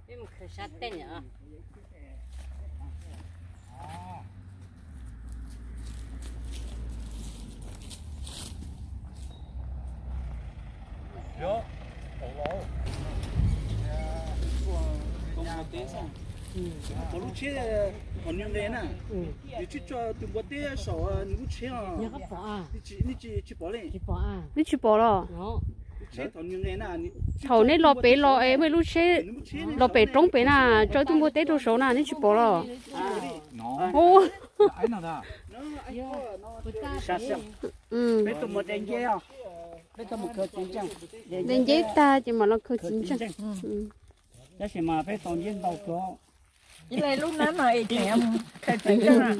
Peb mus khaws sab teg os. Lub tsheb, thaum nws nqes na, nws tsis tso tus npua teb saum nws lub tsheb os. Nej tsis pom los? Thaum neb los pem los es muaj ib lub tsheb los pem roob pem na, tso ib tug npua teb rau saud na, neb tsis pom los? Nce nceb tag ces mam los khaws txiv ntseej. Tab sis mas peb tau nceb ntau kawg. Ib le lub nab no es tseem mus khaws txiv ntseej,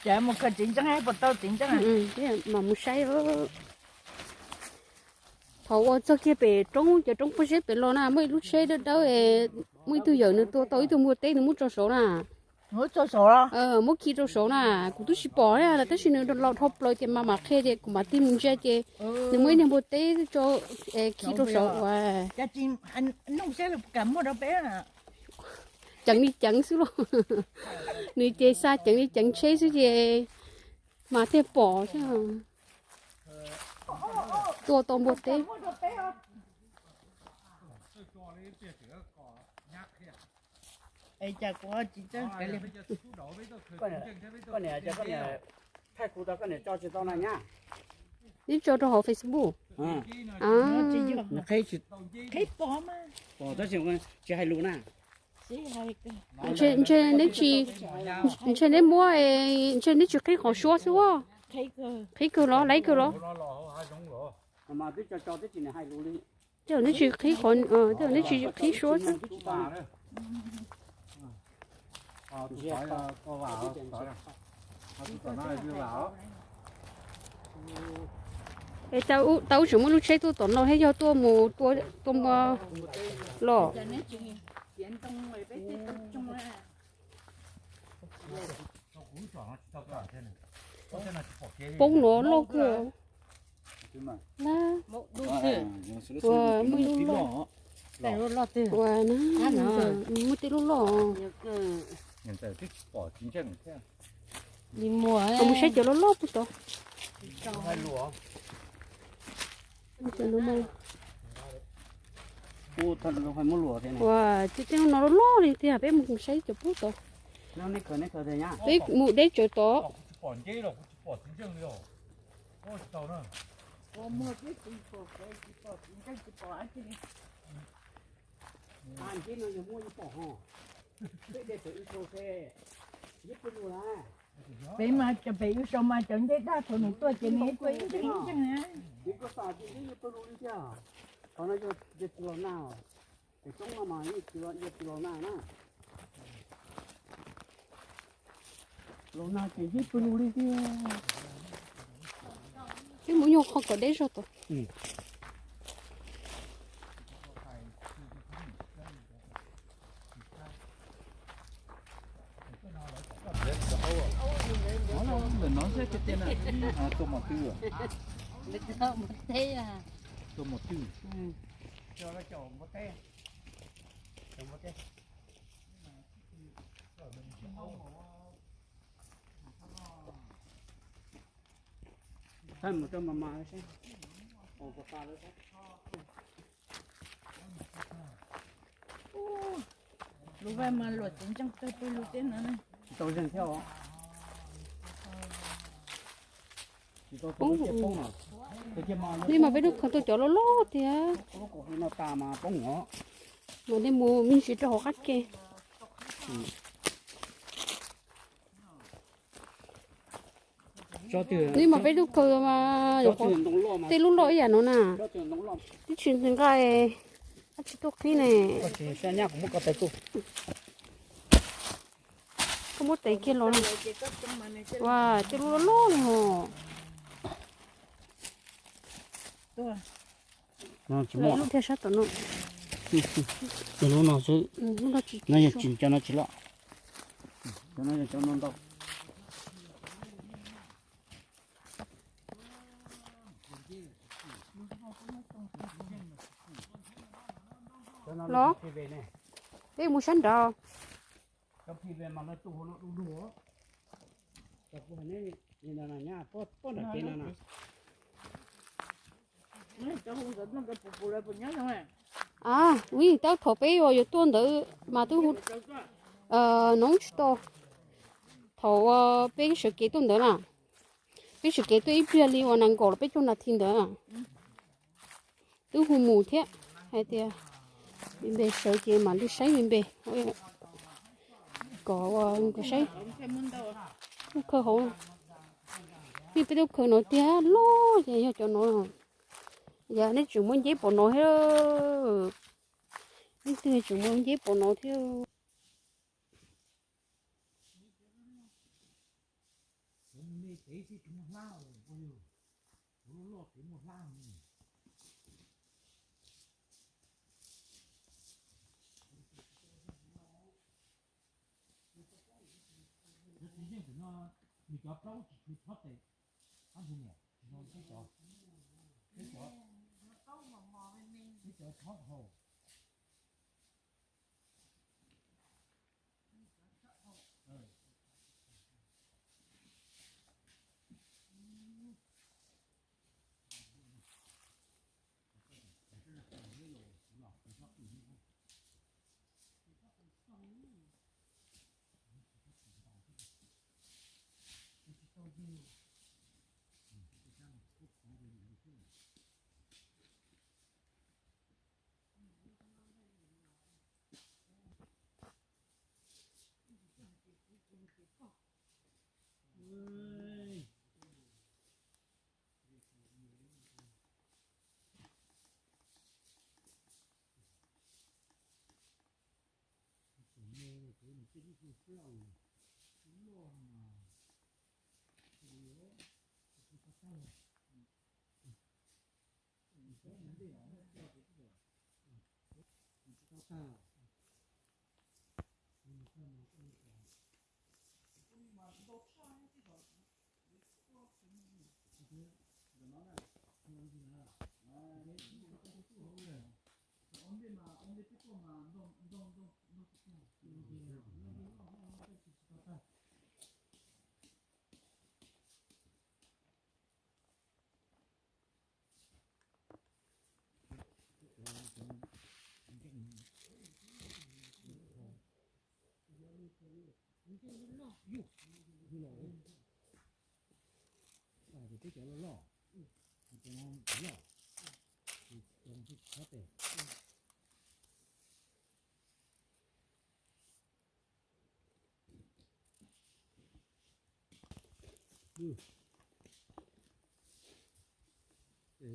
tseem mus khaws txiv ntseej puas tau txiv ntseej. Mam mus saib. Thaum uas txog kiag pem roob, cov roob pob zeb pem los na, muaj ib lub tsheb dawb dawb, muaj ib tug yawm nws tua tau ib tug npua teb nws muab tso saud na. Muab khi rau saud na, kuv twb tsis pom na, tab sis nws los dhau plaws ces mas mam qhia ces kuv mam tig mus ntsia ces nws muaj ib niag npua teb tso khi rau saud uas ceev li ceev xwb los. Nws ces xa ceev li ceev tsheb xwb ces mas thiaj pom xwb. Tua tau npua teb. Neb tso rau hauv Facebook. Tsis hais lus na. Ntshe neb tsis, ntshe neb muab, ntshe neb tsis qhib qhov suab xwb. Qhib kawg los, laib kawg los. Tej zaum neb tsis qhib qhov, tej zaum neb tsis qhib suab xwb. Es tau ub tseem muaj lub tsheb tuaj tom no thiab yog tuaj mus tua npua los. Poob no loj kawg. Ua muaj ib lub loj. Ua na, muaj tej lub loj. Kuv mus saib cov loj loj puag tod. Ua, ces tej no loj loj li tiag, peb mus saib cov puag tod. Peb mus deb tsawv tod. Peb mas cov pem ib sau mas cov ncej daj thaum nws tuaj ces nws tuaj ib ntseeg ib ntseeg na. Los nag ces yeej pw lug li tiag. Peb mus nyuag qhov kom deb zog tod. Ntawm no xwb tiag tiag na. Tua mos twg? Tua mos twg? Thaij mus rau mas mas seb, ua pas pas lawm seb. Lub vaj mas luam txiv ntseej kawg pw lug teb no na. Tsis tau zeeg thiab os. Poob. Nej mas peb lub khaws tuaj cov loj loj tiag. Lub kaum hli no tas mas poob os. Mas nej mus me ntsis rau hauv qab ke. Nej mas peb lub khaws mas tej lub loj ib yam no na. Twb tsis nqa, twb tsis tuaj qhib ne. Koj muab tes kiag los na. Ua, tej lub loj loj li hos. Lub thiab sab tom no. Lub no xwb. No yog tsis, cov no tsis loj. Cov no yog cov no ntau. Los, peb mus sab nraud. A, ua tab thaum peb yuav tuaj ntawd mas twb hu, noob tsis tau. Thaum peb sawv kev tuaj ntawd na, peb sawv kev tuaj ib pliag li uas nees nkaum los peb caug nas this ntawd, twb hu mus thiab hais tias me npe sawv ces mam li saib me npe kom ua nkawd saib. Tuaj khaws hauv, nej peb tuaj khaws no tiag loj ces yog cov no. Yog nej tseem muaj nceb pom no thiab, nej twg tseem muaj nceb pom no thiab.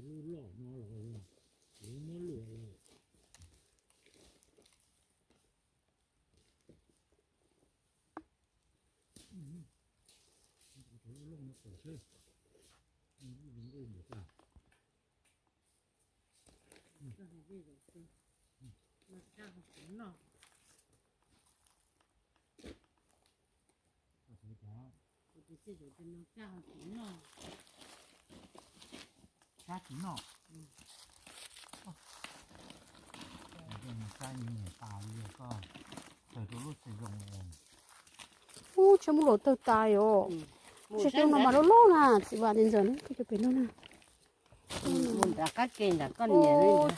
Lub loj no los, lub muab luam los. Lub loj no pom seb, lub zoo nkauj npaum cas. Sab tsis noj. Ub, tshav muaj luam tawg tas os. Tshav no mas loj loj na, txiv Vam, niam ntxawm, koj cov pem no na. Ub,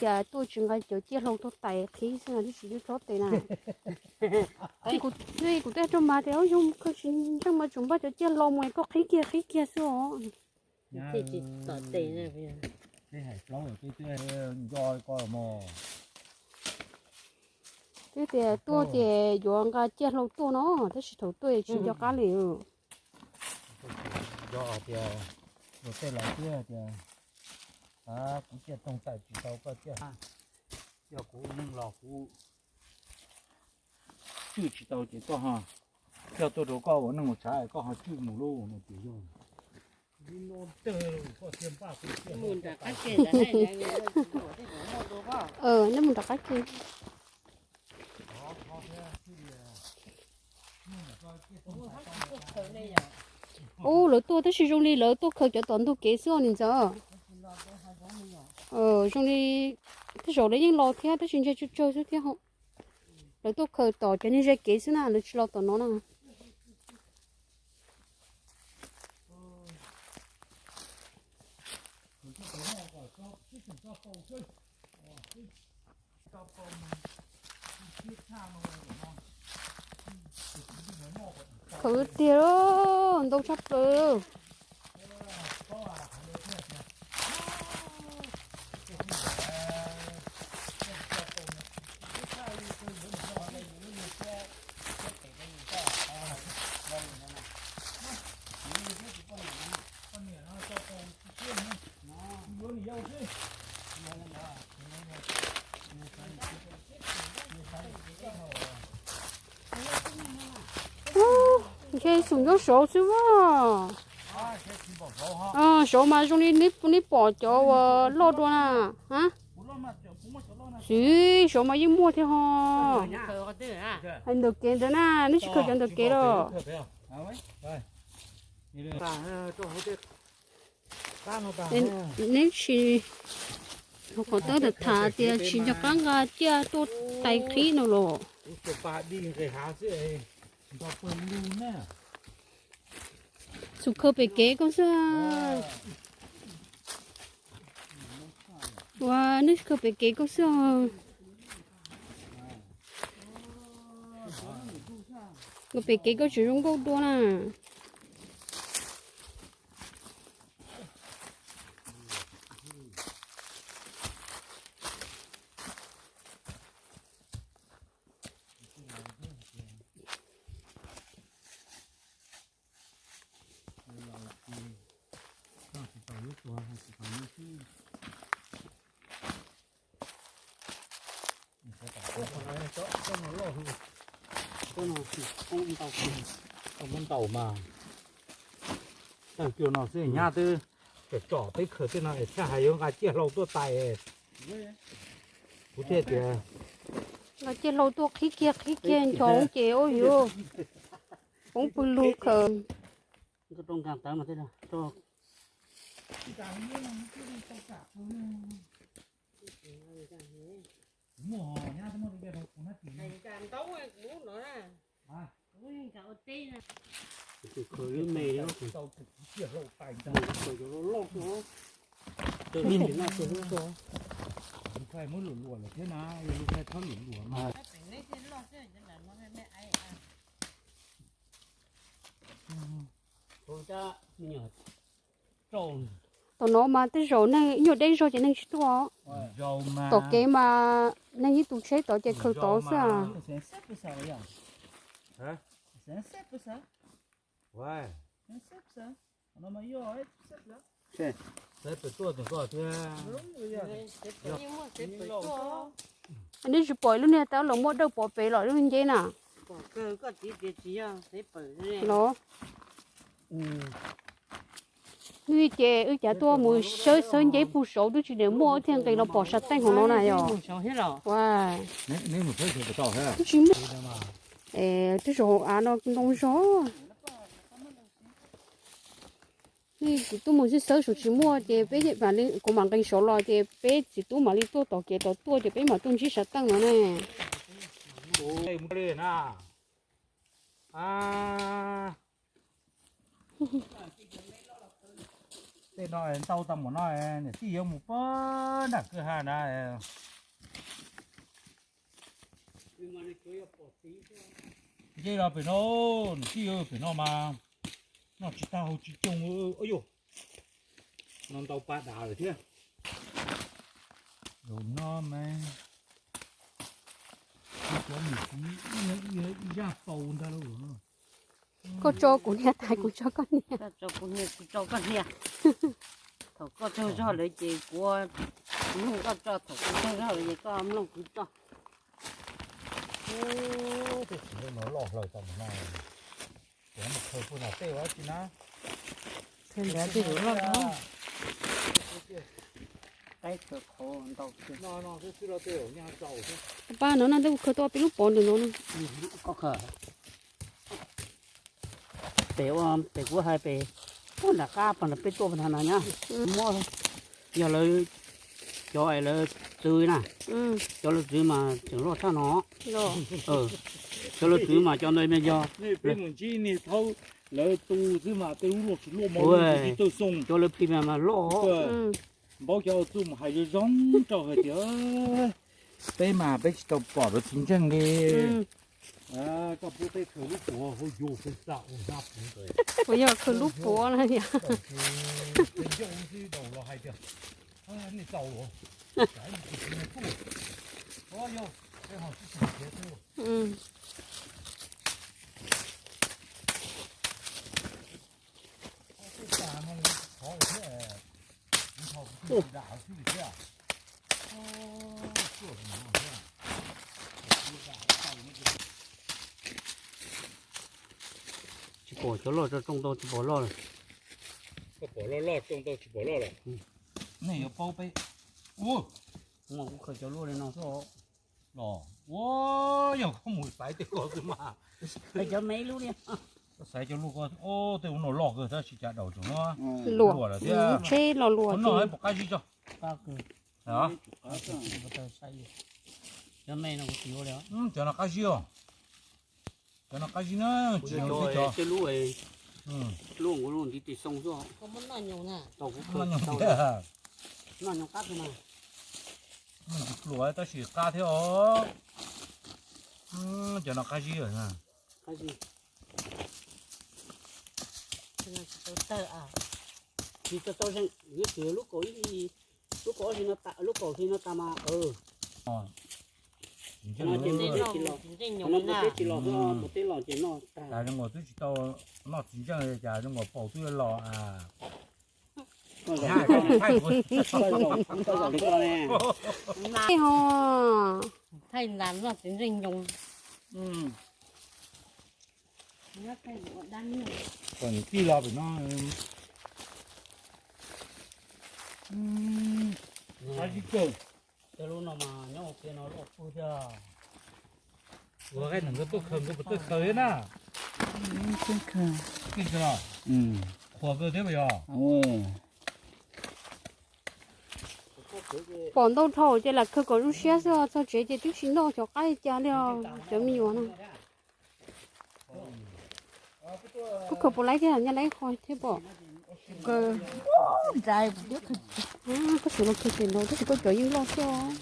cas tuaj tsis nqa cov ciaj hlau tuaj tais qhib xwb na, twb tsis txhob tes na. Kuv twb hais rau mas tias yog khaws tsis ntsej mas tsuas npaj cov ciaj hlau mus es koj qhib kiag qhib kiag xwb os. Twb tias tuaj ces yuav nqa ciaj hlau tuaj no, tab sis thaum tuaj tsis nco qab li. Yog tias luag tej laus thiab tias, kuv ciaj toog tais tsis tau koj ciaj. Yog kuv neeg los kuv tswj tsis tau ces koj ho, yog tuaj rau koj ua neeg ua tshav koj ho tswj mus lauj no ces yog. Nej mus nram qab ke. Ub, lawv tuaj tab sis zoo li lawv tuaj khaws cov tom ntug kev xwb os niam ntxawm. Zoo li tej zaum lawv yeej los thiab tab sis ntshai tsawg tsawg xwb thiab. Lawv tuaj khaws tom cov niag ze kev xwb na, lawv tsis los tom no na. Khaws tiag, ntau tshaj plaws. Ntshe xum nyob saud xwb as. Saud mas zoo li neb pom cov uas loj dua na. Xwb, saud mas yeej muaj thiab ho. Hais ntawm kev ntawd na, neb tsis khaws cov ntawm kev los? Neb tsis, qhov tawb tham tias tsis nco qab nqa ciaj tuaj tais qhib no los? Xum khaws pem kev koj xwb. Ua, neb khaws pem kev koj xwb. Khaws pem kev koj tseem zoo nkauj dua na. Muab ntaus mas, tawg cuag no xwb nyab twb tsom tsom peb khaws tej no es thiaj hais yuav nqa ciaj hlau tuaj tais. Kuv thiaj tias nqa ciaj hlau tuaj qhib kiag qhib kiag ncho ces ua yuav poob pw lug khaws. Tom no mas tej zaum neeg ib nyuag deb zog ces neeg tsis tuaj. Tom kev mas neeg ib tug tsheb tod ces khaws tod xwb. Nej tsis pom lub niag tab los muaj dawb pov pem los lub nceb na. Los, wb ces wb cav tuaj mus sawb sawb nceb puag saud twb tsis niam muaj thiaj nqis los pom sartej hauv no na yog. Twb tsis muaj. Es twb zaum av no ntoo zog. Nej txiv tub mus sib sawb saum tsis muaj ces peb, kuv mam nqis saud los ces peb txiv tub mam li tuaj tom kev rov tuaj ces peb mam tuaj ntsib sartej no ne. Tej no ntau tag npaum no, niam tij yuav mus pab nram kwj ha na. Nce los pem no, niam tij yuav pem no mas noj tsis tag haus tsis coob. Yuav no ntau pa dav lawm thiab. Zaum no mas cov mus kuv ib zaj paus ntag lauj. Koj tso kuv niag tas kuv tso koj niag. Koj tso kuv niag kuv tso koj niag. Thaum koj tsaug zog lawm ces kuv mloog koj tso, thaum kuv tsaug zog lawm ces koj mloog kuv tso. Tej txiv no loj hlaws tau mus no, ces mus khaws puag nram tej ua tsi na. Khaws nrad tej loj no. Qaib khaws qhov ntau kawg. Pab no na, twb khaws tau peb lub pov ntawm no na. Koj khaws. Pem ua pem kuv hais pem, ua nram qab pas nram peb tuaj pas nrad na nyab. Muab, yog lawv Cov es lawv txwv na, cov lawv txwv mas tseem loj tshaj no. Cov lawv txwv mas cov ntawd mas yog peb mus ntsib niag thaub lawv tu xwb mas tej lub loj tsis loj mas tawg xoo. Cov lawv plig mas mas loj. Npaub cov txuj mus hais zoo zoo rau hais tias peb mas peb tsis tau pom lawv txiv ntseej li. Koj pub peb khaws lub puav hauv yus peb tau ua nab puv ntawd. Puas yog khaws lub puav na yom? Ncauj xwb daus los hais tias nej tau los, yog peb ho sib txeem khiav xwb. Tsis pom cov loj tso, tsoo ntau tsis pom loj lawm. Koj pom loj loj, tsoo ntau tsis pom loj lawm. Nej yuav paub peb. Ua, kuv khaws cov luaj li no xwb. Los ua, yog koj mus xaiv tej ko xwb mas. Khaws cov me lub li. Koj xaiv cov luaj ko, o, tej ub no loj kawg tab sis cas daus tseem luam lawm thiab. Tsheb los luam no pom qab zib tso. Cov me no kuv tsis yuav li. Cov no qab zib os. Cov no qab zib na, tsis yog cov lub, lub nkuv lub ntiv tis xoo xwb. Noj nyoos qab mas. Pluav tab sis qab thiab os. Cov no qab zib. Tsis tau tau, yuav tsum lub kaum ib, lub kaum ob hli no tas, lub kaum hli no tas mas. Tsis los, tsis los ces noj tag. Zoo nkaus twb tsis tau noj txiv ntseej li cas zoo nkaus paus twb los. Thaij ntas noj txiv ntseej nyoos. Kom tij los pem no. Qab zib kawg. Tej lub no mas nyob ua ke no loj kawg thiab. Ua, nws nkawd tuaj khaws nkawd puas tuaj khaws thiab na? Qhuas kawg thiab puas yog? Pom ntau dhau ces lam khaws kom zoo siab xwb, txog tsev ces twb tsis noj cov qab li cas li os cov me nyuam na. Kuv khaws puas laib thiab, nyaj laib qhov thiab pom. Koj xav los khaws ces los, tab sis koj cov yeej loj thiab os.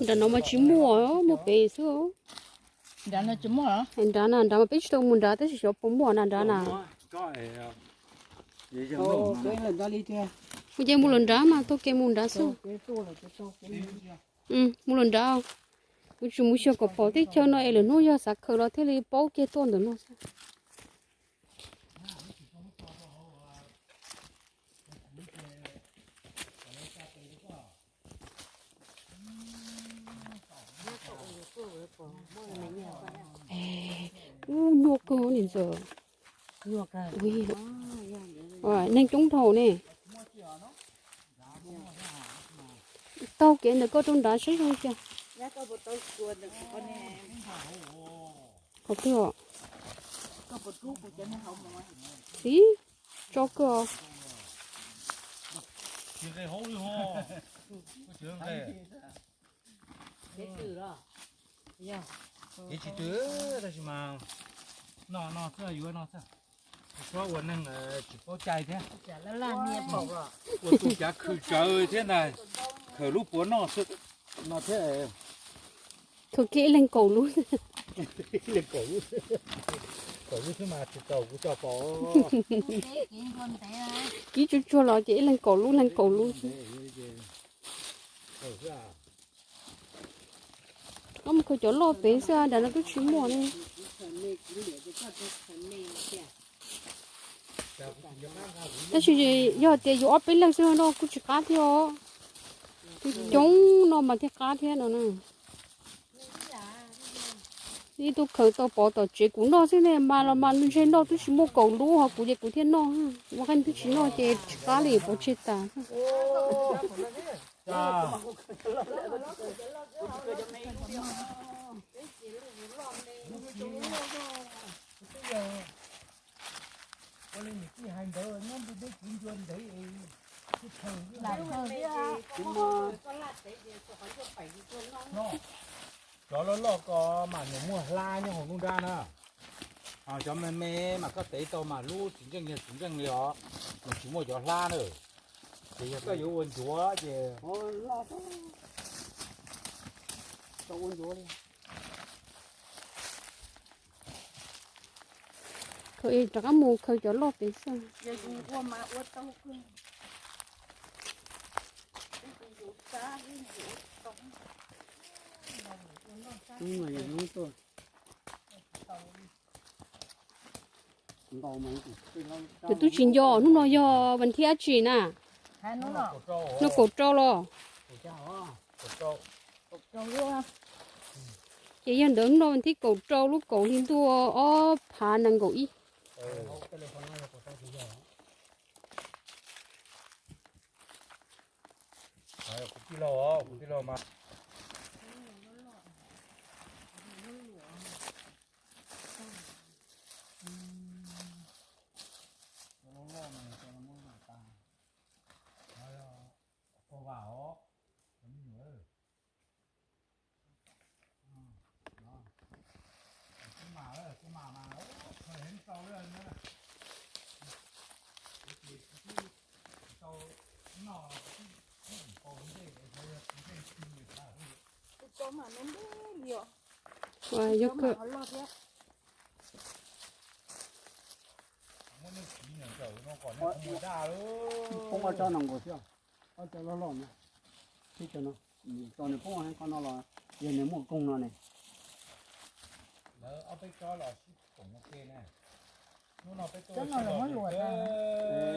Nram no mas tsis muaj, muaj pem xwb. Nrad na, nrad mas peb tsis tau mus nrad tab sis xyov puas muaj na nrad na. Mus ces mus lawm nrad mas taug kev mus nrad xwb. Mus lawm nrad. Kuv tsis mus xyuas kom pom teb chaws no es lwm hnub yog xav khaws los thiaj li paub kiag tuaj ntawm no xwb. Ub, nyuaj kawg li ntxawm. Neeg coob dhau ne. Taug kev ntawm koj rau nrad saib zoo cas. Qhov twg os? Ib, tso kawg os. Kev tsis tw tab sis mas noj no xwb, yuav no xwb. Tsuav ua neeg tsis paub cai thiab. Ua tus cav khw tsawv thiab ntag, khaws lub puav noj xwb no thiab. Khaws kiag ib leeg kaum lub. Kaum lub xwb mas tsis tau kuv coj pom. Kib tsuag tsuag los ces ib leeg kaum lub, leeg kaum lub xwb. Rov qab mus khaws cov loj pem xwb, nram no twb tsis muaj li. Tab sis yog tias yus ob peb leeg xwb no kuj tsis qab thiab os. Coob coob no mas thiaj qab thiab no na. Ib tug khaws tau pov tom tsev kuv noj xwb ne, mas los mas ntshe noj twb tsis muaj kaum lub ho kuv ces kuv thiaj noj. Ua qeej twb tsis noj ces tsis qab li, pov tseg tas. Cov loj loj ko mas nws muaj hlab nyob hauv nruab nrab na. Cov me me mas koj tev tau mas lub tsis ntseej yog tsis ntseej li os, nws tsis muaj cov hlab na. Ces yog koj yuav ua ncuav ces rov qab mus khaws cov loj pem xwb. Kuv twb tsis nco hnub no yog vas thib dab tsi na. No kaum rau los? Ces yog ntawd hnub no vas thib kaum rau lub kaum hli ntuj ob phav nees nkaum ib. Poob ob tsob no nkaus xwb, ob tsob loj loj na, tib co no, tau nws poob qhov no los yog nws muaj koog no ne. Lawv ob peb tsob los sib koom ua ke na. Hnub no peb tuaj, hnub no lawv muab luam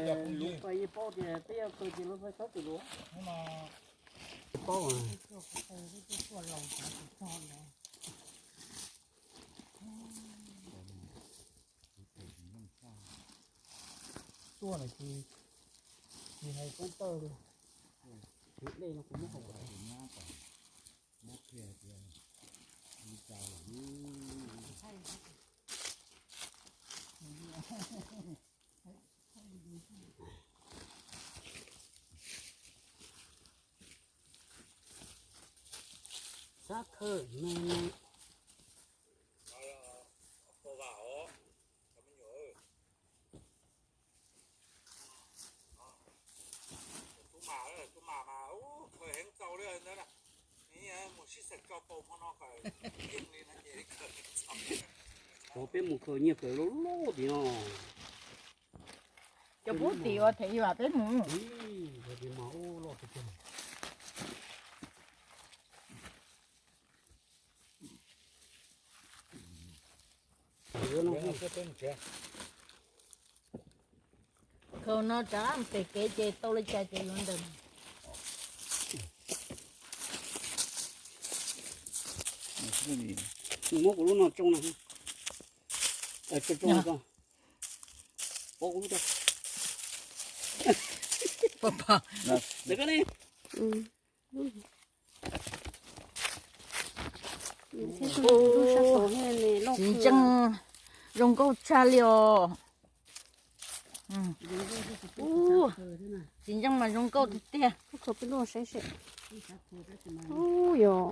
tas, luam pas yeej paub tias peb yuav khaws ces lawv pab txhob txwm luam. Hnub no paub. Tuaj no tsis, tsis hais koob tawj li. Dej no kuv muab hau. Xab khawm me me. Ua peb mus khaws nyiaj khaws loj loj tim no. Cov pub tim ua them vam peb mus. Khaws no rov pem kev ces tau li cas ces yuav ntawd. Muab kuv lub no tsoo na. Tsoo tsoo ko. Pov kuv lub rau. Txiv ntseej zoo nkauj tshaj li os. Txiv ntseej mas zoo nkauj tiag tiag. Ub yog.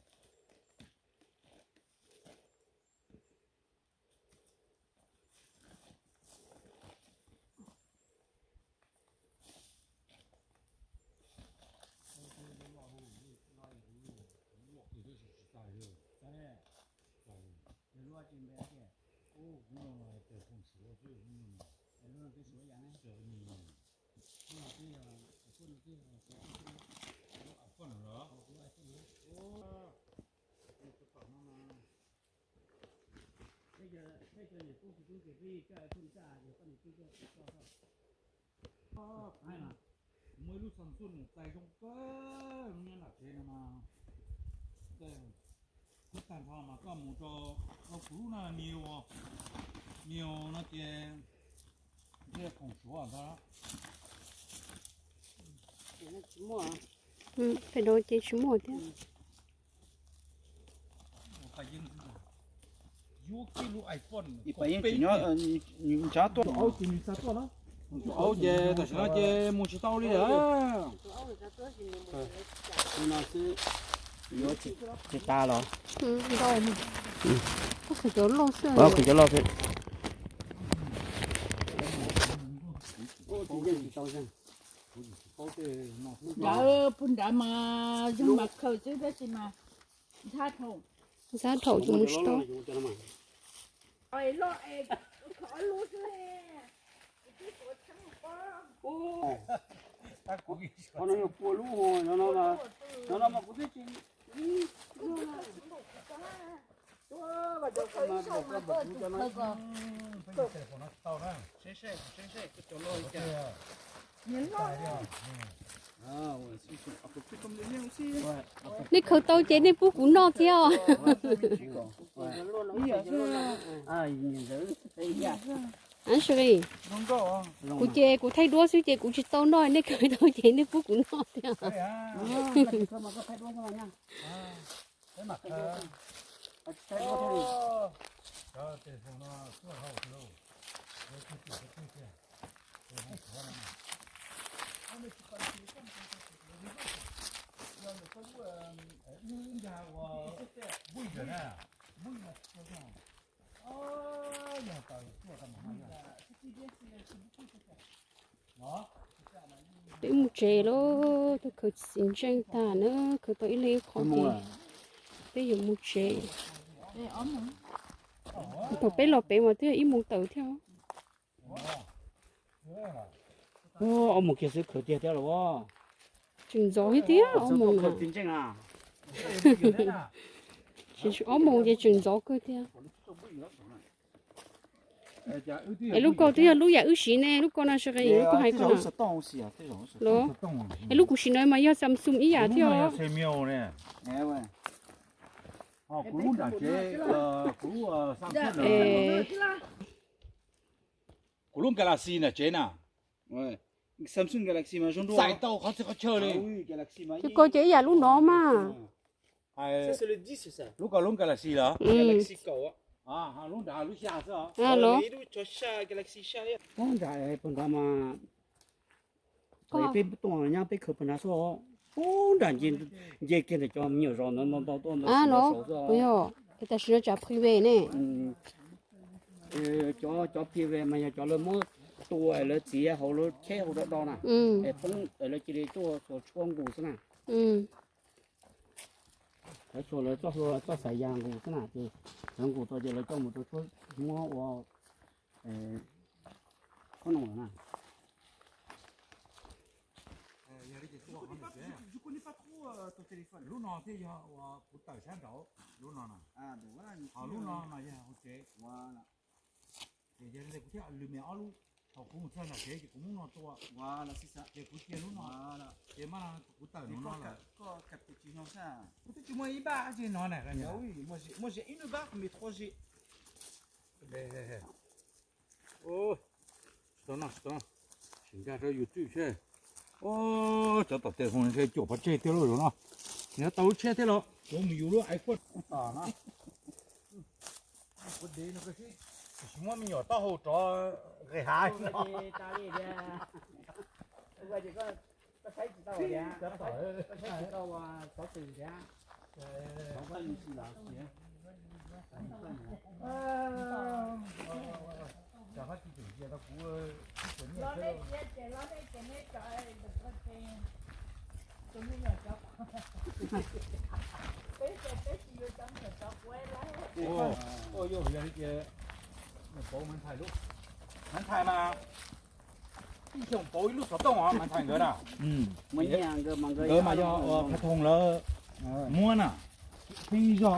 Muaj ib lub xas xuj nws txais zoo kawg, lub nyob nram tsev no mas. Koj tag nrho mas koj mus rau, rau kuv lub no, nias, nias no ces ntshe khoom suav ntag. Pem no ces tsis muaj thiab. Ib pab yeej tsis nyob, ntshav tuaj. Aub ces tam sim no ces mus tsis tau li lawm. Tsis tas los? Qhwv cov loj xwb. Nrad, pug nrad mas zeeg mas khaws xwb tab sis mas ntxhab dhau, ntxhab dhau tus mus tsis tau. Nej khaws tau ces nej pub kuv noj thiab os. Kuv ces kuv thaij duab xwb ces kuv tsis tau noj, nej khaws tau ces nej pub kuv noj thiab. Peb mus tsev lawm, twb khaws txiv ntseej tag na, khaws tau ib leeg ib qho ces peb yuav mus tsev. Thaum peb los pem mas twb yog ib moos tawm thiab. Ob moos kiag xwb khaws tiag thiab los. Tseem ntxov thiab tiag, ob moos na. Ob moos ces tseem ntxov kawg tiag. Es lub ko twb yog lub yam wb siv ne, lub ko no sawv qis, lub ko hais ko no. Es lub kuv siv no mas yog Samsung ib yam thiab os. Kuv lub Galaxy nram tsev na. Samsung Galaxy mas zoo dua, txais tau qhov txhia qhov chaw li. Twb ko ces ib yam lub no mas. Lub ko lub Galaxy los? Lub nram lub xya xwb. Nram pem nrad mas thaum peb tuaj nyab peb khaws pem nrad xwb. Ub, nram nce kiag ntawm cov me nyuam zos ntawd ntau ntau tuaj ntawd xwb. Tam sim no tsam privé ne. Cov, cov privé mas yog cov lawv muab tua es lawv txiav hauv lawv cheb hauv do do na, es poob es lawv cia li tuaj tshuab nqus xwb na. Lawv tshuab lawv txoj hlua txoj xav ya nqus xwb na, ces lawv nqus tau ces lawv coj mus rau tshuab muab ua khob noom na. Lub no thiaj yog uas kuv tawm sab nraud, lub no na. Ho lub no mas yog hauv tsev. Ces yog li ntawd kuv thiaj lwm me ob lub. Thaum kuv mus txog nram kev ces kuv muab no tua, ces kuv cia lub no, ces mas kuv tawm no lawm. Kuv twb tsis muaj ib npab ces no na. Tsis tau no, tsis tau no, sim nkag rau yus twj seb. Cov tom tes hauv ntshe cuam pov tseg thiab lauj no. Nws tau lub tsheb thiab los kuv mus yus lub iPhone tom no. Tiam sis muab me nyuam taub hau rov nqis hav no. Yog li ces pauv Maiv Ntxhais lub, Maiv Ntxhais mas ib xyoos pauv ib lub xov tooj os Maiv Ntxhais nkawd na. Nkawd mas yog Phaj Thoom lawv muab na, pheej zog.